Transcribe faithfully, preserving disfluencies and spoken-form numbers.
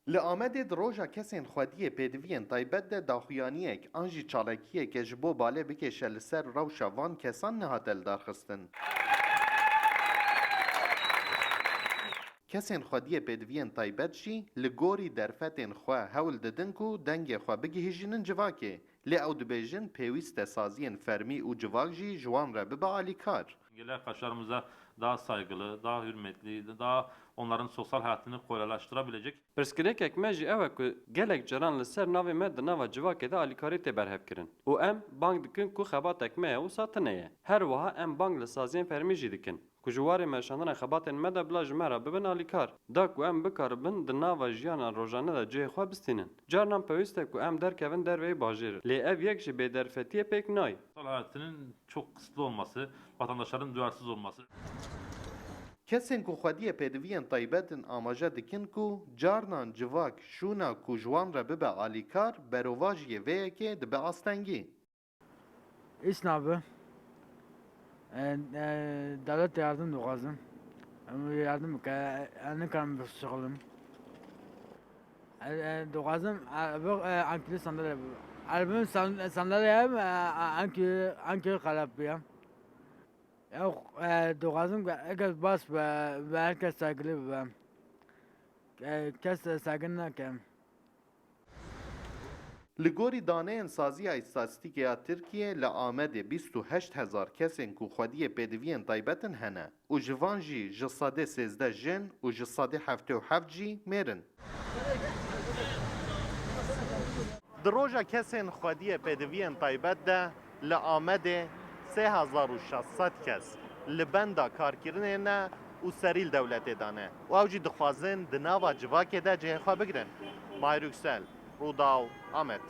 Li Amedê di roja kesên xwediyê pêdiviyên taybet de daxuyaniyek an jî çalakiyeke ji bo bale bikêşe li ser rewşa van kesan nehate lidarxistin. Kesên xwediyê pêdiviyên taybet jî li gorî derfetên xwe hewl didin ku dengê xwe bigihîjînin civakê, lê ew dibêjin pêwîst e saziyên fermî û civak jî ji wan re bibe alîkar. Gelek karşılarımıza daha saygılı, daha hürmetli, daha onların sosyal hayatını kolaylaştırabilecek. Pirsgirêkek me jî ew e ku gelek caran li ser navê me di nava civakê de alîkarî tê berhevkirin û em bang dikin ku xebatek me ye wisa tune ye. Her wiha em bang li saziyên fermî jî dikin ku ji warê meşandina xebatên me de bila ji me re bibin alîkar, da ku em bikaribin di nava jiyana rojane de cihê xwe bistînin. Carinan pêwîst e ku em derkevin derveyî bajêr, lê ev yek ji bêderfetiyê pêk nayê. Sosyal hayatının çok kısıtlı olması, vatandaşların duyarsız olması. Kesên ku xwediyê pêdiviyên taybet in amaje dikin ku carinan civak şûna ku ji wan re bibe alîkar berovajiyê vê yekê dibe astengî. Îsnabi, e, e, devlet yardım dixwazim. Em yardım bike, e, ez nikarim bişixulim. E, e, dixwazim, e, bi, e, ankili sandalye bi. Albüm san-, sandalye em, e, e, ankili, ankili xerab bûye. Ew, e, dixwazim ke herkes baş be, ve herkes saygılı be. E, kes saygı nake. Li gorî daneyên Saziya Îstatîstîkê ya Tirkiyê, li Amedê bîst û heşt hezar kesên ku xwediyê pêdiviyên taybet in hene û ji van jî ji sedê sêzdeh jin û ji sedê heftê û heft jî mêr in. Di roja kesên xwediyê pêdiviyên taybet de li Amedê sê hezar û şeş sed kes li benda karkirinê ne û serî li dewletê de ne û ew jî dixwazin di nava civakê de cihê xwe bigrin. Mahir Yüksel, Rûdaw, Amed.